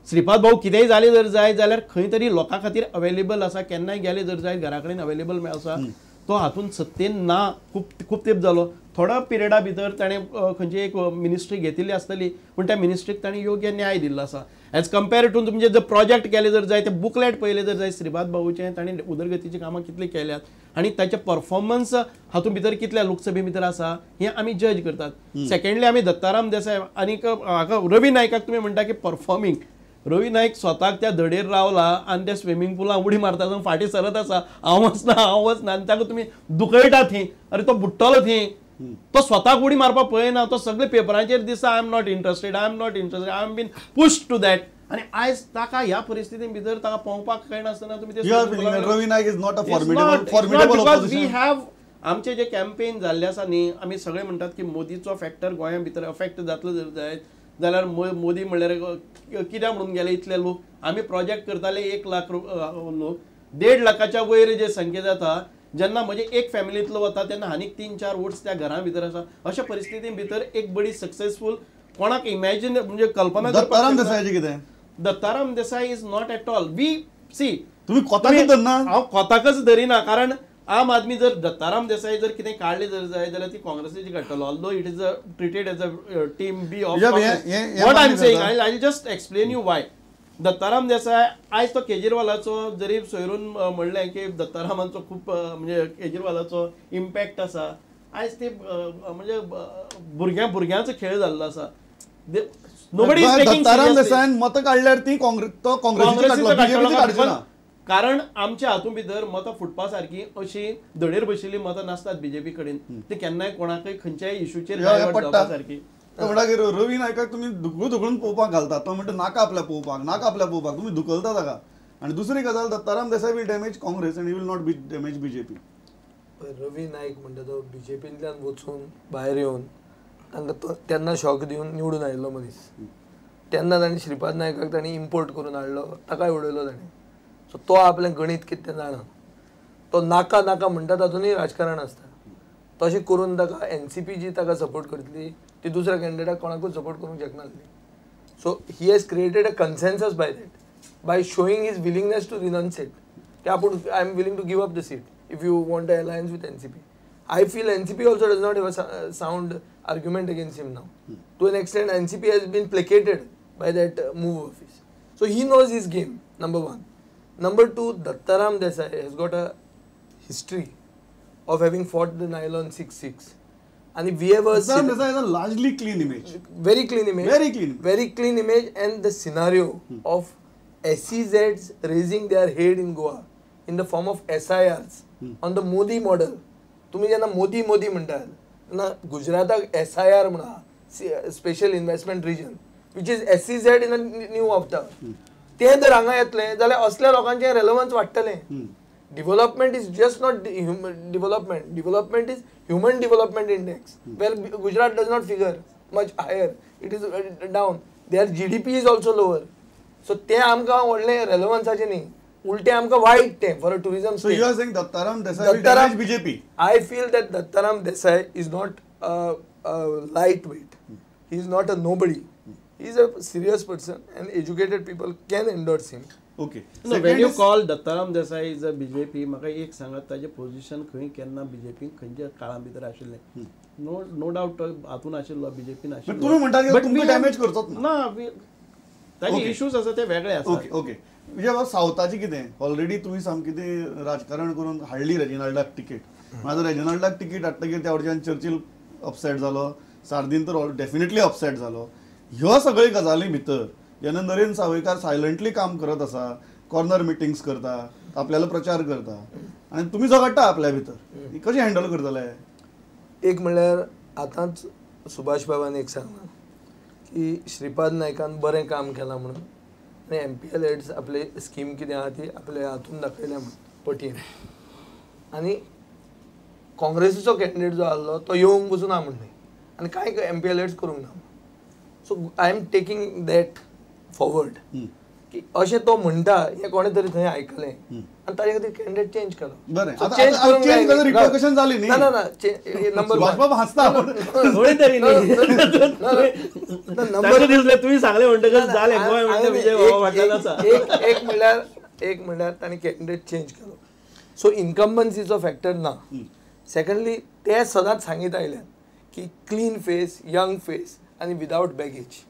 श्रीपाद भाऊ कितेंय जालें जर जाय जाल्यार खंय तरी लोकां खातीर अवेलेबल आसा, केन्नाय गेले जर जाय घरा कडेन अवेलेबल आसा. तो हातून सत्तेन ना खूब खूब तेंप जालो, थोडा पिरियडा भितर ताणें खंयची एक मिनिस्ट्री घेतिल्ली आसतली, पूण त्या मिनिस्ट्रीक ताणें योग्य न्याय दिल्लो आसा. एज कम्पेयर टू तुमचे जर प्रोजेक्ट केले जर जाय, ते बुकलेट पळयलें जर जाय श्रीपाद भाऊचें, ताणें उदरगतीचीं कामां कितलीं केल्यात आनी ताचें परफॉर्मन्स हातूंत भितर कितल्या लोकसभे भितर आसा हें आमी जज करतात. सेकंडली आमी दत्ताराम देसाय आनीक हाका रवी नायकाक तुमी म्हणटा की परफॉर्मींग, रवी नायक स्वताक त्या धडेर रावला आनी त्या स्विमींग पुलान उडी मारता आसतना फाटीं सरत आसा, हांव वचना हांव वचना, आनी ताका तुमी दुखयता थंय, अरे तो बुडटलो थंय, तो स्वताक उडी मारपाक पळयना, तो सगळे पेपरांचेर दिसता I am not interested, I am not interested, I am been push to that. आनी आयज ताका ह्या परिस्थितीन भितर ताका पोंवपाक कळनासतना तुमी Ravi Naik is not a formidable because we have आमचे जे कॅम्पेन जाल्ले आसा न्ही, आमी सगळे म्हणटात की मोदीचो फॅक्टर गोंया भितर अफेक्ट जातलो जर जायत जाल्यार मोदी म्हणल्यार कित्याक म्हणून गेले इतले लोक, आमी प्रोजेक्ट करताले 1 लाख लोक, 1.5 लाखाच्या वयर जे संख्या जाता, जेन्ना म्हजे एक फॅमिलींतलो वता तेन्ना आनीक 3-4 वोट्स त्या घरां भितर आसा. अशा परिस्थिती भितर एक बरी सक्सेसफूल कोणाक इमॅजिन म्हणजे कल्पना. दत्ताराम देसायाचें कितें? Dattaram Desai is not at all we see तुमी कोताकच धरना? हांव कोताकच धरिना, कारण आम आदमी जर दत्ताराम देसाई जर कितें काडलें जर जाय जाल्यार ती काँग्रेसीची काडटलो, although it is a treated as a team B of what I am saying. I will just explain you why Dattaram Desai आयज तो केजरीवालाचो जरी सोयरून म्हणलें की दत्तारामांचो खूब म्हणजे केजरीवालाचो इम्पॅक्ट आसा, आयज ती म्हणजे भुरग्यां भुरग्यांचो खेळ जाल्लो आसा. दत्ताराम देसायान मतां काडल्यार ती काँग्रेसीचो काडटलो, कारण आमच्या हातूंत भितर मतां फुटपा सारकी अशी धडेर बशिल्ली मतां नासतात बीजेपी कडेन, ती केन्नाय कोणाकय खंयच्याय इशूचेर जावपा सारकी. म्हणटकीर रवी नायकाक तुमी धुकलून धुकलून पळोवपाक घालतात, तो म्हणटा नाका आपल्या पळोवपाक, नाका आपल्या पळोवपाक, तुमी धुकलता ताका. आनी दुसरी गजाल, Dattaram Desai will damage Congress and he will not be damage BJP. Ravi Naik म्हणटा तो बीजेपींतल्यान वचून भायर येवन तांकां तेन्ना शॉक दिवन निवडून आयिल्लो मनीस, तेन्ना ताणें श्रीपाद नायकाक ताणें इम्पोर्ट करून हाडलो, ताकाय उडयलो ताणें. सो तो आपलें गणीत कितें तें जाणा, तो नाका नाका म्हणटा तातूंतय राजकारण आसता. तशें करून ताका एनसीपी जी ताका सपोर्ट करतली ती दुसऱ्या कॅन्डिडेटाक कोणाकूच सपोर्ट करूंक शकनासली. So he has created a consensus by that, by showing his willingness to renunciate की आपूण I am willing to give up the seat if you want a alliance with NCP. I feel NCP also does not have a sound argument against him now. To an extent NCP has been placated by that move of his. So he knows his game, number one. Number two, Dattaram Desai has got a history of having fought the nylon 6-6. And we have a Dattaram Desai has a largely clean image. Very clean image. Very clean. Very clean image, and the scenario of SEZs raising their head in Goa in the form of SIRs on the Modi model. तुम्ही जेन्ना मोदी मोदी म्हणटात तेन्ना गुजराताक SIR म्हणा, special investment region, which is SEZ in a new avatar, तें जर हांगा येतलें जाल्यार असल्या लोकांचें रेलेवन्स वाडटलें. Development is just not development, development is human development index, where Gujarat does not figure much higher, it is down, their GDP is also lower. So तें आमकां व्हडलें रेलेवन्साचें न्ही, उलटे आमकां वायट तें for a tourism. So you are saying Dattaram Desai will damage BJP? I feel that Dattaram Desai is not a light weight, he is not a nobody, he is a serious person and educated people can endorse him. Okay. No, when you call Dattaram Desai is a BJP, म्हाका एक सांगात ताजें position खंय केन्ना BJP खंयच्या काळा भितर आशिल्लें? नो नो डावट हातून आशिल्लो, बीजेपीन आशिल्लो. तुमी म्हणटा तुमकां डॅमेज करचोच ना, ताजे इश्यूज आसा ते वेगळे आसा. Okay okay. म्हणजे सावथाचें कितें, ऑलरेडी तुमी सामकें तें राजकारण करून हाडली रेजिनाल्डाक तिकेट. आतां रेजिनाल्डाक तिकेट हाडटकीर त्या वटच्यान चर्चील अपसेट जालो, सार्दीन तर डेफिनेटली अपसेट जालो. ह्यो सगळ्यो गजाली भितर जेन्ना नरेंद्र सावयकार सायलंटली काम करत आसा, कॉर्नर मिटिंग्स करता, आपल्याला प्रचार करता, आनी तुमी झगडटा आपल्या भितर, कशें हँडल करतले? एक म्हणल्यार आतांच सुभाष बाबान एक सांगलां की श्रीपाद नायकान बरें काम केलां म्हणून आनी MPL ads आपली स्कीम कितें आहा ती आपल्या हातून दाखयल्या म्हणून पटयेन, आनी काँग्रेसीचो कॅन्डिडेट जो आहलो तो येवंक पसून ना म्हणलें आनी कांय MPL ads करूंक ना. So I am taking that forward की अशें तो म्हणटा हें कोणें तरी थंय आयकलें आनी ताजे खातीर कॅन्डिडेट चेंज केलो. बरें, चेंज केलो, रिपरकशन जाली न्ही? ना ना, नंबर भाजपा हांसता थोडी तरी नंबर दिसले तुमी सांगले म्हणटकच जालें. गोंय म्हणटा विजय बाबा फाटल्यान आसा. एक म्हणल्यार तांणी कॅन्डिडेट चेंज केलो, सो इनकम्बन्सीचो फॅक्टर ना. सेकंडली ते सदांच सांगीत आयल्यात की क्लीन फेस, यंग फेस आनी विदावट बॅगेज.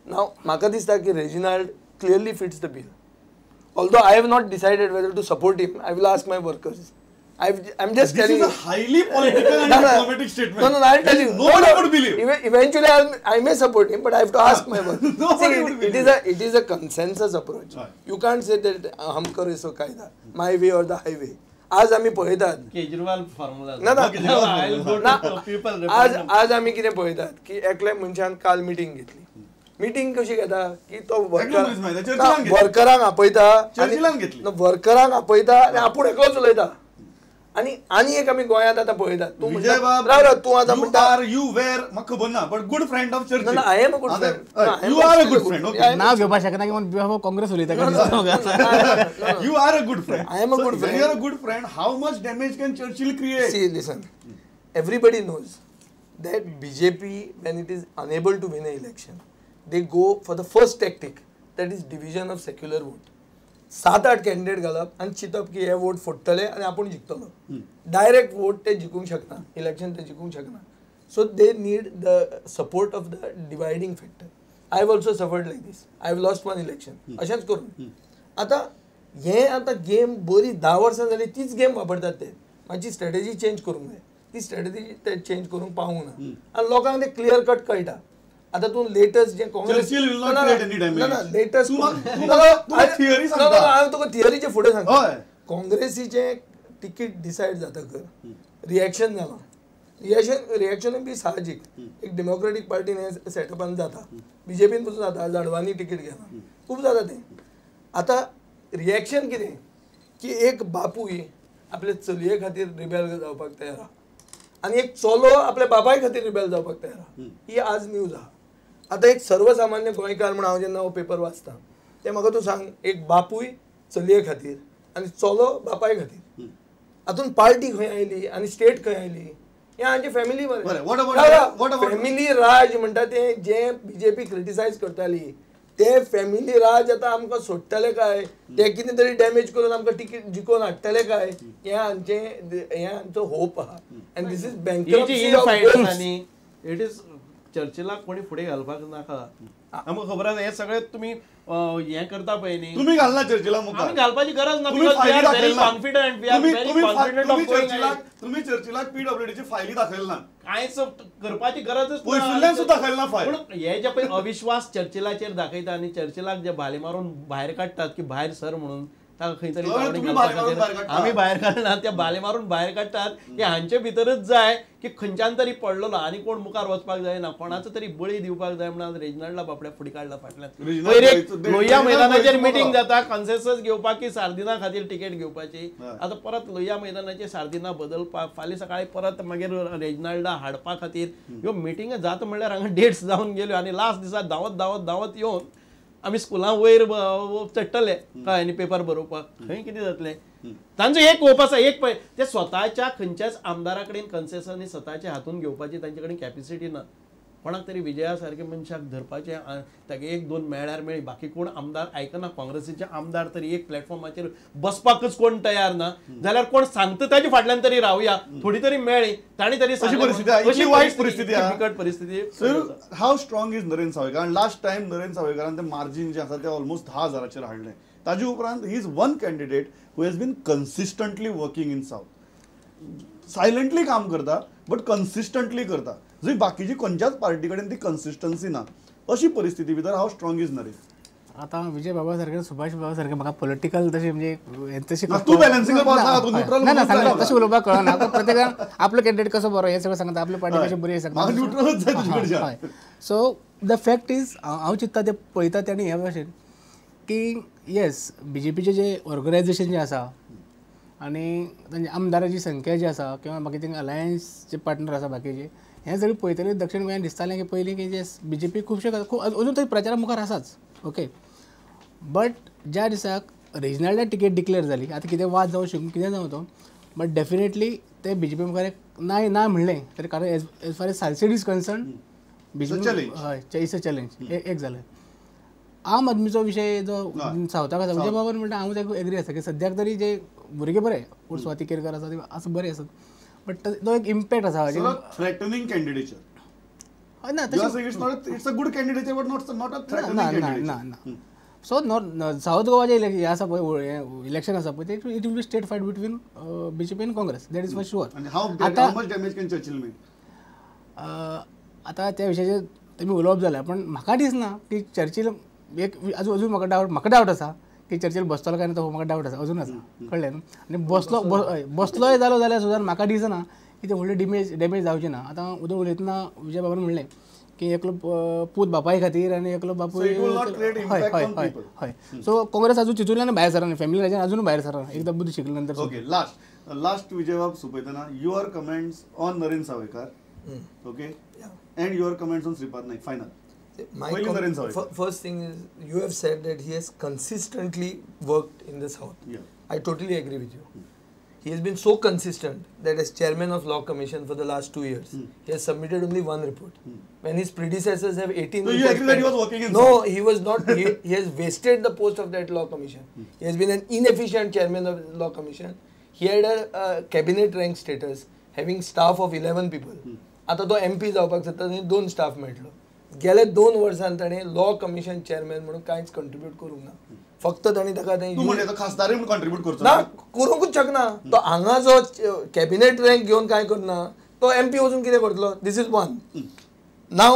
नाव म्हाका दिसता की Reginald clearly fits the bill. Although I have not decided whether to support him, I will ask my workers. I'm just telling you. This is a highly political and diplomatic statement. No, no, I'll tell you. Nobody would believe. Eventually, I may support him, but I have to ask my workers. Nobody would believe. It is a consensus approach. Right. You can't say that hum karo so kaida, my way or the highway. आज आमी पळयतात Kejriwal formula. ना ना, आज आमी कितें पळयतात की एकल्या मनशान काल मिटींग घेतली. मिटींग कशी घेता की तो वर्करांक आपयता, वर्करांक आपयता आनी आपूण एकलोच उलयता. आनी आनी एक आमी गोंयांत आतां पळयतात, तूं म्हणटा तूं आतां म्हणटा you were म्हाका खबर ना, but good friend of Churchill. I am a good friend. You are a good friend. नाव घेवपाक शकना की काँग्रेस उलयता. You are a good friend. I am a good friend. You are a good friend. How much damage can Churchill create? See listen, everybody knows that BJP when it is unable to win a election, they go for the first tactic, that is division of secular vote. 7-8 candidate घालप आनी चिंतप की हे vote फोडटले आनी आपूण जिखतलो. Direct vote ते जिखूंक शकना, इलेक्शन ते जिखूंक शकना. So they need the support of the dividing factor. I have also suffered like this. I have lost one election अशेंच करून. आतां हें आतां गेम बरी 10 वर्सां जाली तीच गेम वापरतात ते. मातशी स्ट्रेटजी चेंज करूंक जाय, ती स्ट्रेटजी ते चेंज करूंक पावूंक ना आनी लोकांक ते क्लियर कट कळटा. आतां तूं लेटस्ट जे काँग्रेस लेटस्ट हांव तुका थियरीचे फुडें सांगता. काँग्रेसीचें तिकीट डिसायड जातकर रिएक्शन जालां. रिएक्शन बी साहजीक, एक डेमोक्रेटीक पार्टीन हें सेटअपान जाता, बीजेपीन पसून जाता, जाडवांनी तिकीट घेना, खूब जाता तें. आतां रिएक्शन कितें की एक बापूय आपले चलये खातीर रिबेल जावपाक तयार आहा आनी एक चलो आपल्या बापाय खातीर रिबेल जावपाक तयार आहा. ही आज न्यूज आहा. आतां एक सर्वसामान्य गोंयकार म्हूण हांव जेन्ना हो पेपर वाचता तें म्हाका तूं सांग, एक बापूय चलये खातीर आनी चलो बापाय खातीर, हातूंत पार्टी खंय आयली आनी स्टेट खंय आयली? हें हांची फॅमिली बरें. फॅमिली राज म्हणटा तें जें बीजेपी क्रिटिसायज करताली ते फॅमिली राज आतां आमकां सोडटले काय, ते कितें तरी डॅमेज करून आमकां तिकीट जिखोवन हाडटले काय, हें हांचें हें आमचो होप आहा. आनी this is bankruptcy of hopes. It is चर्चिलाक कोणी फुडें घालपाक नाका. आमकां खबर आसा हें सगळें तुमी हें करता पळय न्ही, तुमी घालना चर्चिला मुखार, आमी घालपाची गरज ना. We are very confident, we are very confident of going. तुमी चर्चिलाक पीडब्ल्यूडीची फायली दाखयली ना, कांयच करपाची गरजच ना, पयसुल्ल्यान सुद्दां दाखयली ना फायल. पूण हे जे पळय अविश्वास चर्चिलाचेर दाखयता आनी चर्चिलाक जे भाले मारून भायर काडटात की भायर सर म्हणून, ताका खंय तरी आमी भायर काडना, त्या भाले मारून भायर काडटात की हांचे भितरच जाय की खंयच्यान तरी पडलेलो आनी कोण मुखार वचपाक जायना, कोणाचो तरी बळी दिवपाक जाय म्हणून रेजिनाल्डा बापड्या फुडें काडला फाटल्यान. पयर एक लोहिया मैदानाचेर मिटींग जाता कन्सेसस घेवपाक की सार्दिना खातीर तिकेट घेवपाची. आतां परत लोहिया मैदानाचेर सार्दिना बदलपाक, फाल्यां सकाळीं परत मागीर रेजिनाल्डा हाडपा खातीर ह्यो मिटिंग जाता म्हणल्यार हांगा डेट्स जावन गेल्यो आनी लास्ट दिसा धांवत धांवत धांवत येवन आमी स्कुलां वयर चडटले कळ्ळें न्ही पेपर बरोवपाक. खंय कितें जातलें? तांचो एक होप आसा, एक पळय ते स्वताच्या खंयच्याच आमदारा कडेन कन्सेसन स्वताच्या हातून घेवपाची तांचे कडेन कॅपेसिटी ना. कोणाक तरी विजया सारके मनशाक धरपाचें, ताका एक दोन मेळ्ळ्यार मेळ्ळी, बाकी कोण आमदार आयकना. काँग्रेसीचे आमदार तरी एक प्लॅटफॉर्माचेर बसपाकच कोण तयार ना जाल्यार कोण सांगता ताजे फाटल्यान तरी रावया, थोडी तरी मेळ्ळी ताणी तरी. अशी वायट परिस्थिती, बिकट परिस्थिती. How strong is Narendra Sawaikar? Last time Narendra सावयकारान ते मार्जीन जे आसा ते ऑलमोस्ट 10,000 हाडलें. ताजे उपरांत he is one candidate who has been consistently working in south. Silently काम करता बट कन्सिस्टंटली करता, जंय बाकीची खंयच्याच पार्टी कडेन ती कन्सिस्टन्सी ना. अशी परिस्थिती भितर हाव स्ट्रॉंग is Narendra? आतां विजय बाबा सारके, सुभाष बाबा सारके म्हाका पॉलिटिकल तशें म्हणजे तशें तूं बॅलन्सिंग ना सांगता तशें उलोवपाक कळना. प्रत्येकान आपलो कॅन्डिडेट कसो बरो हें सगळें सांगता, आपली पार्टी कशी बरी सांगता. हय, सो the fact is हांव चिंत्ता तें पळयता तेणी हे भाशेन की येस, बीजेपीचें जें ऑर्गनायजेशन जें आसा आनी तांचे आमदाराची संख्या जी आसा किंवा बाकी तांकां अलायन्स जे पार्टनर आसा बाकीचे, हें सगळें पळयतकीर दक्षिण गोंयांत दिसतालें की पयलीं की जे बीजेपी खुबशे खूब अजून तरी प्रचारा मुखार आसाच. ओके, बट ज्या दिसाक रेजिनाल्डा टिकेट डिक्लेअर जाली आतां कितें वाद जावं शकूं कितें जावं तो बट डेफिनेटली ते बीजेपी मुखार एक ना ना म्हणलें तरी कारण as as far as Salcete is concern BJP हय it's a challenge एक जालें. आम आदमीचो विशय जो सावथाक आसा म्हणजे बाबा म्हणटा हांव ताका एग्री आसा की सद्याक तरी जे भुरगे बरे कोण स्वाती केरकर आसा ते आसा बरे आसात बट तो एक इम्पॅक्ट आसा थ्रेटनिंग कॅन्डिडेचर ना तशें it's a good candidature but not a threatening ना ना ना. सो नॉर्थ सावथ गोवा जे हें आसा पळय इलेक्शन आसा पळय ते it will be straight fight between BJP आनी Congress that is for sure. आतां डॅमेज can Churchill make आतां त्या विशयाचेर तुमी उलोवप जालें पण म्हाका दिसना की चर्चील एक अजून अजून म्हाका डावट आसा की चर्चील बसतलो काय ना तो म्हाका डावट आसा अजून आसा कळ्ळें न्हू. आनी बसलो बसलोय जालो जाल्यार सुद्दां म्हाका दिसना की ते व्हडलें डॅमेज जावचें ना. आतां उदक उलयतना विजय बाबान म्हणलें की एकलो पूत बापाय खातीर आनी एकलो बापूय हय हय हय हय. सो काँग्रेस अजून तितूंतल्यान भायर सरना फॅमिली राज्यान अजून भायर सरना एकदां बुद्द शिकले नंतर. ओके लास्ट लास्ट विजय बाब सोंपयतना your comments on Narendra Sawaikar okay and your comments on Shripad Naik final. My first thing is you have said that he has consistently worked in the South. Yeah. I totally agree with you. He has been so consistent that as chairman of Law Commission for the last 2 years, he has submitted only 1 report. When his predecessors have 18 So reports. You agree that he was working in No, South? He was not. He has wasted the post of that Law Commission. He has been an inefficient chairman of Law Commission. He had a cabinet rank status, having staff of 11 people. आता तो MP जावपाक सोदता थंय 2 staff मेळटलो. गेले 2 वर्सां ताणें law commission chairman म्हणून कांयच कंट्रिब्यूट करूंक ना. फक्त ताणें ताका खासदारी म्हणून कंट्रिब्यूट करचो ना करूंकूच शकना. तो हांगा जो कॅबिनेट रँक घेवन कांय करना तो एमपी वचून कितें करतलो. This is one. Now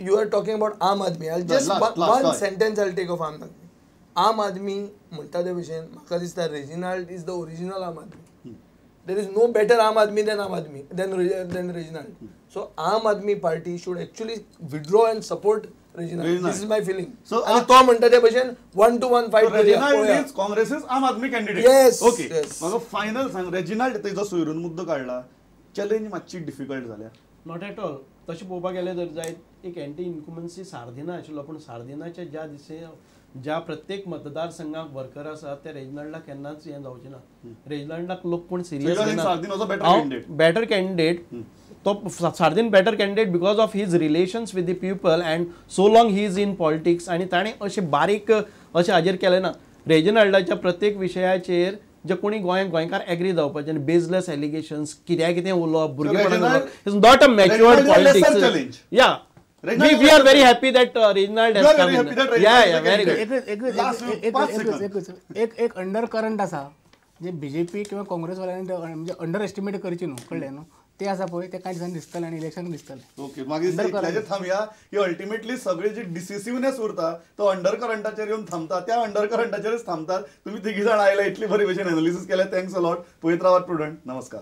you are talking about Aam Aadmi. I just one sentence I take of Aam Aadmi. Aam Aadmi म्हणटा ते भशेन म्हाका दिसता Reginald is the original Aam Aadmi. There is no better Aam Aadmi than Aam Aadmi than Reginald. So Aam Aadmi Party should actually withdraw and support Reginald. This is my feeling. So आणि तो म्हणटा ते भशेन 1-1 fight. Reginald is Congress's Aam Aadmi candidate. Yes. Okay. म्हाका final सांग Reginald तेजो सोयरून मुद्दो काडला चॅलेंज मातशी डिफिकल्ट जाल्या. Not at all. तशें पळोवपाक गेलें जर जायत एक एंटी इन्कुमन्सी सार्दिना आशिल्लो पूण सार्दिनाच्या ज्या दिसे ज्या प्रत्येक मतदारसंघाक वर्कर आसा ते रेजिनाल्डाक केन्नाच हें जावचें ना. रेजिनाल्डाक लोक कोण सिरियस घेना. बेटर कॅन्डिडेट तो Sardinha better candidate because of his relations with the people and so long he is in politics. आनी ताणें अशें बारीक अशें हाजेर केलें ना. रेजिनाल्डाच्या प्रत्येक विशयाचेर जे कोणी गोंयकार एग्री जावपाचे आनी बेजलेस एलिगेशन्स कित्याक कितें उलोवप भुरगेपणान उलोवप it's not a matured politics. Yeah We are very happy that Reginald has come in. Yeah, yeah, very good. एक अंडर करंट आसा जे बीजेपी किंवा काँग्रेसवाल्यांनी म्हणजे अंडर एस्टिमेट करची न्हू कळ्ळें न्हू ते आसा पळय ते कांय दिसांनी दिसतलें आनी इलेक्शन दिसतलें. ओके मागीर इतल्याचेर थांबया की अल्टिमेटली सगळी जी डिसिसिवनेस उरता तो अंडर करंटाचेर येवन थांबता त्या अंडर करंटाचेरच थांबतात. तुमी तिगी जाण आयले इतली बरी भशेन एनालिसीस केलें. Thanks a lot. पळयत रावात प्रुडंट. नमस्कार.